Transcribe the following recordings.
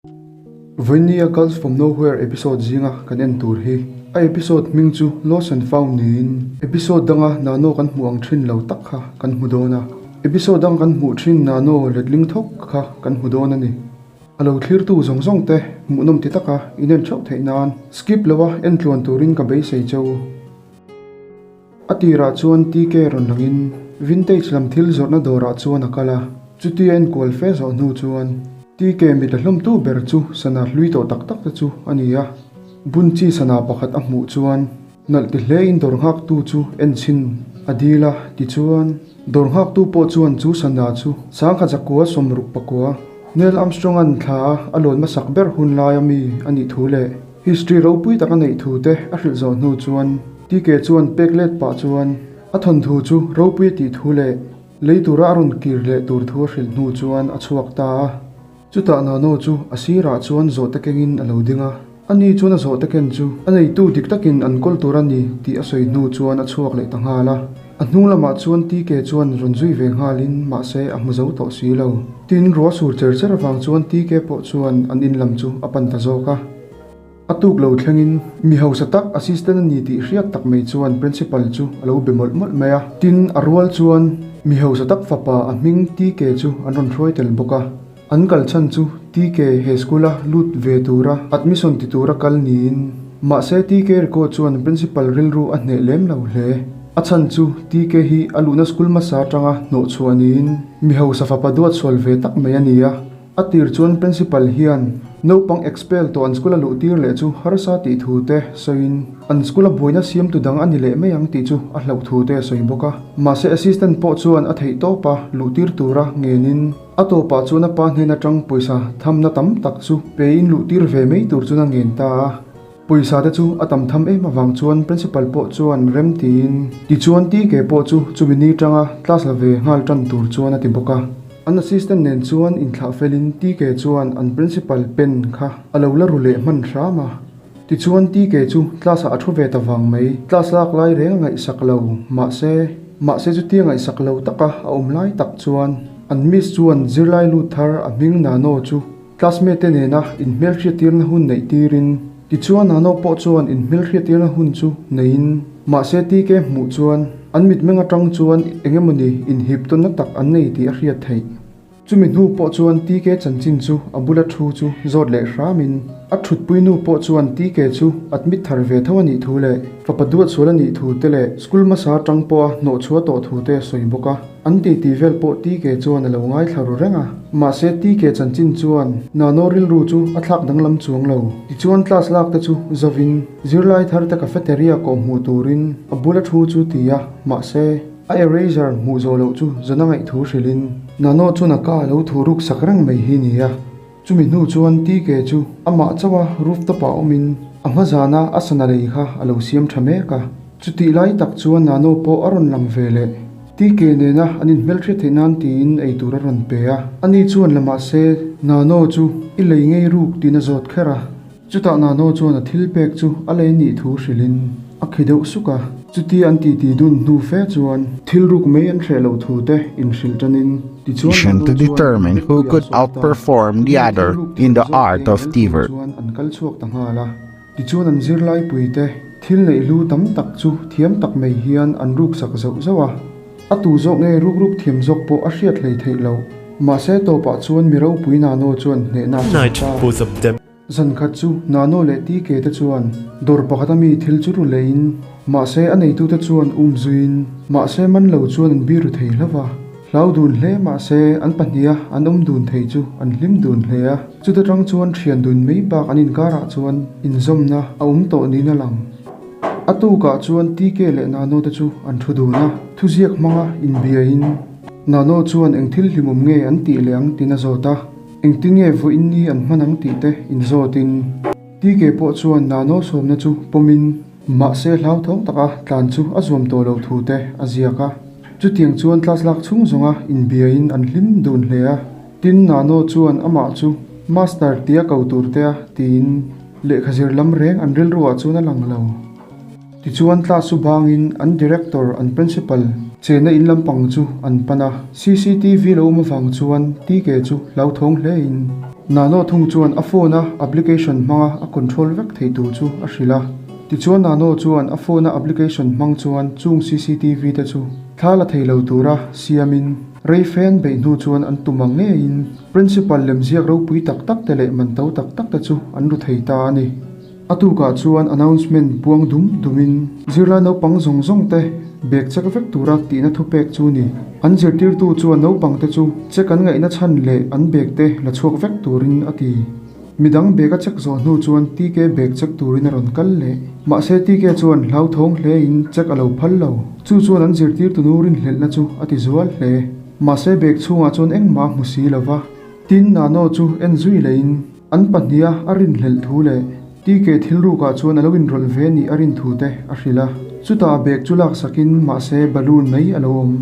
Vawinia Girls From Nowhere episode zinga kan en tur hi a episode hming chu Lost and Found niin episode danga Nano kan hmuh ang thin lo tak kha kan hmu dawn a. Episode dang kan hmuh thin Nano letling thawk kha kan hmu dawn a ni. A lo thlirtu zawng zawng te hmuhnawm ti taka inen theuh theih nan skip loa en tluan turin ka beisei cheu. A tirah chuan TK rawn langin vintage lam thil zawrhna dawrah chuan a kal a, chutia enkual fe zawh hnu chuan TK mit a hlawmtu ber chu sana hlui tawh tak tak te chu a ni a, bun chi sana pakhat a hmuh chuan nalh ti hlein dawr nghaktu chu en chhin a dil a, tichuan dawr nghaktu pawh chuan chu sana chu sangkhat zakua 69 Neil Armstrong-a'n thla a a lawn hmasak ber hun laia mi a nih thu leh History ropui tak a neih thu te a hrilh zawh hnu chuan TK chuan pek let pah chuan a thawnthu chu ropui a tih thu leh lei tura a rawn kir leh tur thu a hrilh hnu chuan a chhuak ta a. Chutah Nano chu a sirah chuan zawhte kengin a lo ding a, ani chuan a zawhte ken chu a neitu dik takin an kawl tur a ni tih a sawi hnu chuan a chhuak leh ta nghal a. A hnung lamah chuan TK chuan rawn zui ve nghalin mahse a hmu zo tawh si lo. Tin, ruah sur cher cher avang chuan TK pawh chuan an in lam chu a pan ta zawk a. A tuk lo thlengin mi hausa tak assistant a ni tih hriat tak mai chuan principal chu a lo be mawlh mawlh mai a. Tin, a rual chuan mi hausa tak fapa a hming TK chu an rawn hruai tel bawk a. An kal chhan chu TK he school a lut ve tura admission ti tura kal niin mahse TK record chuan principal rilru a hneh lem lo hle. A chhan chu TK hi a luhna school hmasa atanga hnawh chhuah niin mi hausa fapa duat sual ve tak mai a ni a. A tir chuan principal hian naupang expel tawh an school a luh tir leh chu harsa tih thu te sawiin an school a buaina siamtu dang a ni leh mai ang tih chu a hlauh thu te a sawi bawk a. Mahse assistant pawh chuan a theih tawp a luh tir tura ngenin a tawpah chuan a pa hnen atang pawisa thamna tam tak chu pein luh tir ve mai tur chuan a ngen ta a. Pawisa te chu a tam tham em avang chuan principal pawh chuan rem tiin tichuan TK pawh chu chumi ni tanga class la ve nghal tan tur chuan a ti bawk a. An assistant nen chuan inthlah felin TK chuan an principal pen kha a lo la ru leh hman hram a. Tichuan TK chu class ah a thu ve ta vang mai. Class lak lai reng a ngaihsak lo mahse mahse chutia ngaihsak lo taka a awm lai tak chuan an miss chuan zirlai lut thar a hming Nano chu Classmate te nena inhmelhriattirna hun neih tirin, tichuan Nano pawh chuan inhmelhriattirna hun chu neiin, mahse TK hmuh chuan an mitmeng atang chuan eng emawni inhip tawnna tak an nei tih a hriat theih. Chumi hnu pawh chuan TK chanchin chu a bula thu chu zawt leh hramin, a thutpui nu pawh chuan TK chu admit thar ve tho a nih thu leh fapa duat sual a nih thu te leh school hmasa atang pawha hnawhchhuah tawh thu te a sawi bawk a. An titi vel pawh TK chuan a lo ngaithla ru reng a, mahse TK chanchin chuan Nano rilru chu a thlak danglam chuang lo. Tichuan class lak te chu zovin zirlai thar te cafeteria kawh hmuh turin a bula thu chu ti a, mahse a eraser hmuh zawh loh chu zan a ngaih thu hrilhin Nano chuan a ka a lo thu ruk sak reng mai hi nia. Chumi hnu chuan TK chu amah chauh a rooftop ah awmin a hma zana a sana lei kha a lo siam tha mek a. Chutih lai tak chuan Nano pawh a rawn lang ve leh. TK nena an inhmelhriat theih nan tiin eitur a rawn pe a. Ani chuan la mahse Nano chu i lei ngei ruk tiin a zawt kher a. Chutah Nano chuan a thil pek chu a lei nih thu hrilhin a khi deuh suk a. Chutia an titi dun hnu fe chuan thil ruk mai an hreh loh thu te inhrilh tanin tichuan Competition Nano to chuan determine an who rilpuiah could sawi ta. outperform the Tunge thil other ruk in thiam the zawk art te of el tur thievery. chuan an kal chhuak ta nghal a. Tichuan an zirlaipuite thil neih hlu tam tak chu thiam tak mai hian an ruk sak zauh zauh a. A tu zawk nge ruk ruk thiam zawk pawh a hriat hlei theih loh. Mahse tawpah chuan mi ropui Nano chuan hnehna a chang Night, ta. both of them. Zankhat chu Nano leh TK te chuan dawr pakhata mi thil chu ru leiin mahse a neitute chuan um zuiin mahse man lo chuan an biru thei hlauh a. Hlau dun hle mahse an pahniha an awm dun thei chu an hlim dun hle a, chuta tang chuan thian dun mai bak an inkarah chuan inzawmna a awm tawh niin a lang. A tukah chuan TK leh Nano te chu an thu dun a, thuziak hmanga inbiain Nano chuan eng thil hlimawm nge an tih leh ang tiin a zawt a, engtin nge vawiin ni an hman ang tih te inzawtin TK pawh chuan Nano sawmna chu pawmin mahse hlauthawng taka tlan chu a zuam tawh loh thu te a ziak a. Chutiang chuan class lak chhung zawnga inbiain an hlim dun hle a, tin Nano chuan amah chu Master tia ko tur te a tiin lehkha zir lam reng an rilruah chuan a lang lo. Tichuan class chu bangin an director an principal chena in lampang chu an pan a, cctv lo awm avang chuan TK chu hlauthawng hlein. Nano thung chuan a phone a application hmanga a control vek theih tur chu a hrilh a. Tichuan Nano chuan a phone a application hmang chuan chung cctv te chu thla la thei lo tura siamin rei fen beih hnu chuan an tum ang ngeiin Principal lemziak ropui tak tak te leh man to tak tak te chu an ru thei ta a ni. A tukah chuan announcement puang dum dumin zirlai naupang zawng zawng te bag check vek tura tihna thupek chu ni. An zirtirtu chuan naupang te chu check an ngaihna chhan leh an bag te la chhuak vek turin a ti. Midang bag a check zawh hnu chuan TK bag check turin a rawn kal leh. Mahse TK chuan hlauthawng hlein check a lo phal lo. Chu chuan an zirtirtu nu rinhlelhna chu a ti zual hle. Mahse bag chhungah chuan engmah a hmu si lova. Tin, Nano chu en zui lehin an pahniha a rinhlelh thu leh TK thil rukah chuan a lo inrawlh ve nih a rin thu te a hrilh a. Chutah bag chu laksakin mahse balloon mai a lo awm.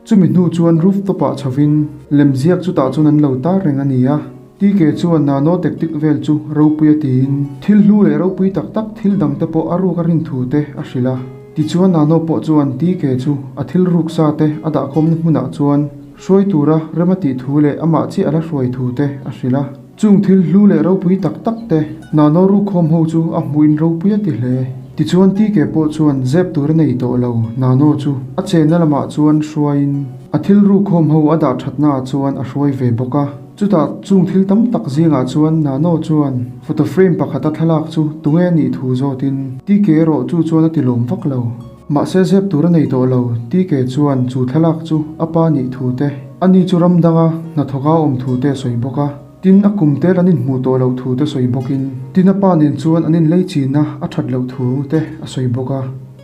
Chumi hnu chuan rooftop ah chhovin lemziak chutah chuan an lo tar reng a ni a. TK chuan nano tactic vel chu ropui a tiin thil hlu leh ropui tak tak thil dang te pawh a ruk a rin thu te a hrilh a. Tichuan nano pawh chuan TK chu a thil ruk sa te a dahkhawmna hmunah chuan hruai tura rem a tih thu leh amah chiah a la hruai thu te a hrilh a. Chung thil hlu leh ropui tak tak te Nano rukhawm ho chu a hmuhin ropui a ti hle. Tichuan TK pawh chuan zep tur a nei tawh lo, Nano chu a chenna lamah chuan hruaiin a thil rukhawm ho a dah thatna ah chuan a hruai ve bawk a. Chutah chung thil tam tak zingah chuan Nano chuan photo frame pakhata thlalak chu tunge a nih thu zawtin TK erawh chu chuan a ti lawm vak lo. Mahse zep tur a nei tawh lo, TK chuan chu thlalak chu a pa nih thu te, ani chu ram danga hnathawka awm thu te a sawi bawk a. Tin, a kum tel an inhmuh tawh loh thu te sawi bawkin, tin a pa nen chuan an inlei china a that loh thu te a sawi bawk a.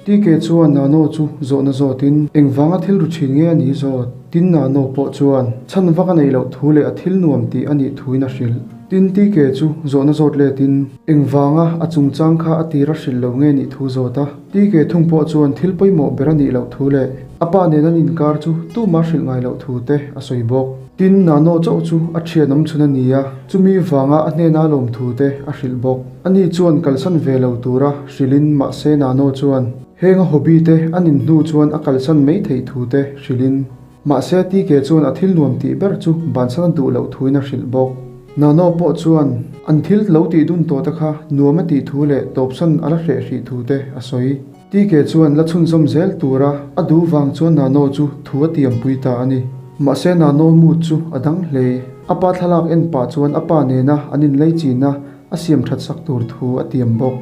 TK chuan Nano chu zawhna zawtin engvanga thil ru thin nge a nih zawt? Tin Nano pawh chuan chhan vak a neih loh thu leh a thil nuam tih a nih thuin a hrilh. Tin TK chu zawhna zawt letin engvanga a chungchang kha a tir a hrilh lo nge nih thu zawt a. TK thung pawh chuan thil pawimawh ber a nih loh thu leh a pa nen an inkar chu tuma hrilh ngai loh thu te a sawi bawk. Tin, Nano chauh chu a thian awm chhun a ni a, chumi vanga a hnena lawm thu te a hrilh bawk. Ani chuan kalsan ve lo tura hrilhin mahse Nano chuan heng a hobby te a nin hnu chuan a kalsan mai theih thu te hrilhin mahse TK chuan a thil nuam tih ber chu bansan a duh loh thuin a hrilh bawk. Nano pawh chuan an thil lo tih dun tawh te kha nuam a tih thu leh tawpsan a la hreh hrih thu te a sawi. TK chuan la chhunzawm zel tura a duh vang chuan Nano chu thu a tiampui ta a ni. Mahse Nano mood chu a dang hle. A pa thlalak en pah chuan a pa nena an inlei china a siam that sak tur thu a tiam bawk.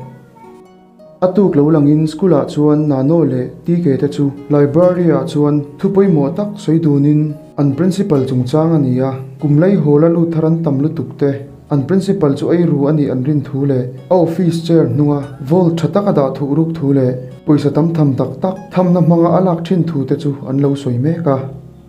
A tuk lo langin school ah chuan Nano leh TK te chu library ah chuan thu pawimawh tak sawi dunin an principal chungchang a ni a, kum lei hawl a lut thar an tam lutuk te, an principal chu ei ru a nih an rin thu leh a office chair hnunga vault tha tak a dah thuh ruk thu leh pawisa tam tham tak tak thamna hmanga a lak thin thu te chu an lo sawi mek a.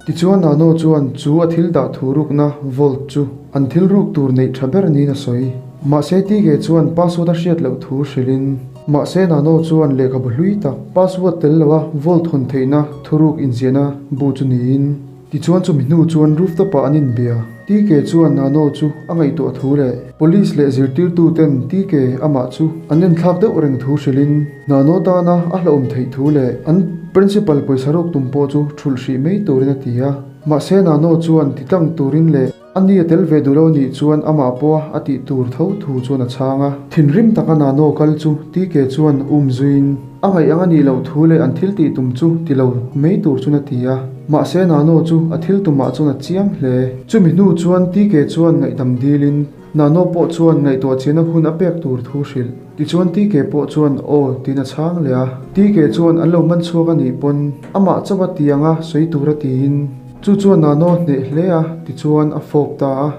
Tichuan Nano chuan chu a thil dah thu rukna vault chu an thil ruk tur neih tha ber niin a sawi. Mahse TK chuan password a hriat loh thu hrilhin mahse Nano chuan lehkhabu hlui tak password tel loa vault hawn theihna thuruk inziahna bu chu niin tichuan chumi hnu chuan rooftop ah an inbia. TK chuan Nano chu a ngaihtuah thu leh police leh zirtirtu ten TK amah chu an enthlak deuh reng thu hrilhin Nano tana a hlauhawm theih thu leh an Principal pawisa ruk tum pawh chu thulh hrih mai turin a ti a, mahse Nano chuan ti tlang turin leh a ni a tel ve duh lo nih chuan amah pawha a tih tur tho thu chuan a chhang a. Thinrim taka Nano kal chu TK chuan um zuiin a ngaih ang a nih loh thu leh an thil tih tum chu ti lo mai tur chuan a ti a, mahse Nano chu a thil tumah chuan a chiang hle. Chumi hnu chuan TK chuan ngaihdam dilin Nano pawh chuan ngaihtuah chiahna hun a pek tur thu hrilh. Tichuan TK pawh chuan aw tiin a chhang leh a. TK chuan an lo man chhuak a nih pawn amah chauh a ti anga sawi tur a tiin chu chuan Nano hneh hle a tichuan a fawp ta a.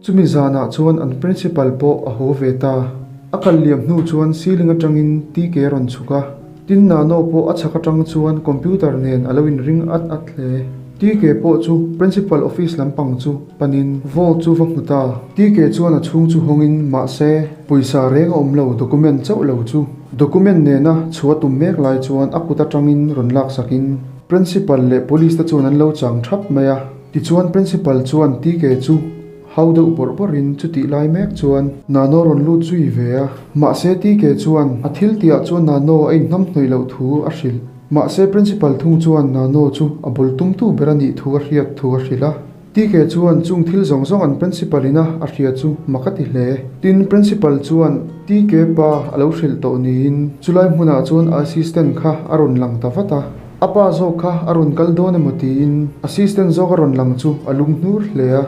Chumi zanah chuan an principal pawh a haw ve ta. A kal liam hnu chuan ceiling atangin TK a rawn chhuk a. Tin Nano pawh a chhak atang chuan computer nen a lo inring at at hle. TK pawh chu principal office lampang chu panin vault chu va hmu ta. TK chuan a chhung chu hawngin mahse pawisa reng a awm lo document chauh lo chu document nena chhuah tum mek lai chuan a kut atangin rawn laksakin principal leh police te chuan an lo chang thap mai a. Tichuan principal chuan TK chu Hau deuh bawrh bawrhin chutih lai mek chuan Nano rawn lut zui ve a. Mahse TK chuan a thil tihah chuan Nano a inhnam hnawih loh thu a hrilh. Mahse Principal thung chuan Nano chu a bul tumtu ber a nih thu a hriat thu a hrilh a. TK chuan chung thil zawng zawng an principal ina a hria chu mak a ti hle. Tin, principal chuan TK pa a lo hrilh tawh niin chulai hmunah chuan a assistant kha a rawn lang ta vat a. A pa zawk kha a rawn kal dawn emaw tiin assistant zawk a rawn lang chu a lunghnur hle a.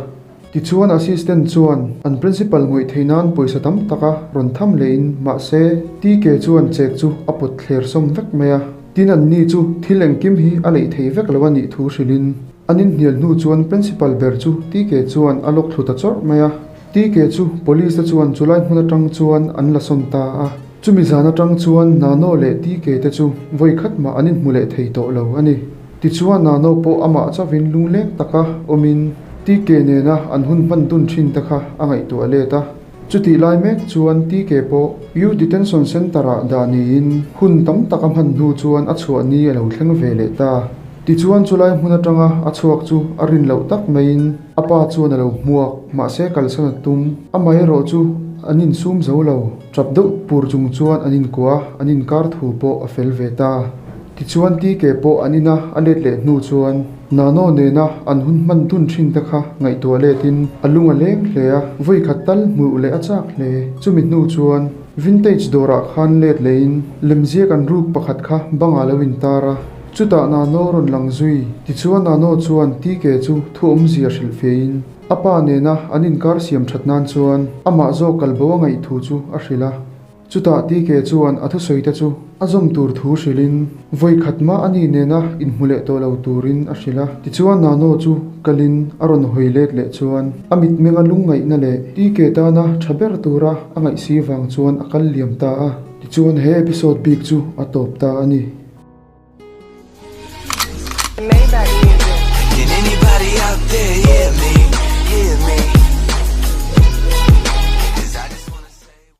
Tichuan assistant chuan an principal ngawih theih nan pawisa tam tak a rawn tham lehin mahse TK chuan chek chu a pawt thler sawm vek mai a. Tin anni chu thil engkim hi a leih thei vek lo a nih thu hrilhin an inhnial hnu chuan principal ber chu TK chuan a lawk thlu ta chawrh mai a. TK chu police te chuan chulai hmun atang chuan an la sawn ta a. Chumi zan atang chuan Nano leh TK te chu vawi khat mah an inhmu leh thei tawh lo a ni. Tichuan Nano pawh amah chauhin lungleng taka awmin TK nena an hun hman dun thin te kha a ngaihtuah let a. Chutih lai mek chuan TK pawh Youth Detention Centre ah dah niin hun tam tak a hman hnu chuan a chhuah ni a lo thleng ve leh ta. Tichuan chulai hmun atanga a chhuak chu a rin loh tak maiin a pa chuan a lo hmuak, mahse kalsan a tum. Amaherawh chu an insum zo lo, tap deuh pur chung chuan an inkuah a, an inkar thu pawh a fel ve ta. Tichuan TK pawh an ina a let leh hnu chuan Nano nena an hun hman dun thin te kha ngaihtuah letin a lung a leng hle a, vawi khat tal hmuh leh a chak hle. Chumi hnu chuan Vintage dawrah khan let lehin lemziak an ruk pakhat kha bangah lo intar a, chutah Nano rawn lang zui. Tichuan Nano chuan TK chu thu awmzia hrilh fein a pa nena an inkar siam that nan chuan amah zawk kalbo a ngaih thu chu a hrilh a. Chutah TK chuan a thusawi te chu a zawm tur thu hrilhin vawi khat mah a ni nena inhmu leh tawh lo turin a hrilh a. Tichuan Nano chu kalin a rawn hawi let leh chuan a mitmenga lungngaihna leh TK tana tha ber tura a ngaihsi vang chuan a kal liam ta a. Tichuan he episode bik chu a tawp ta a ni. Maybach music.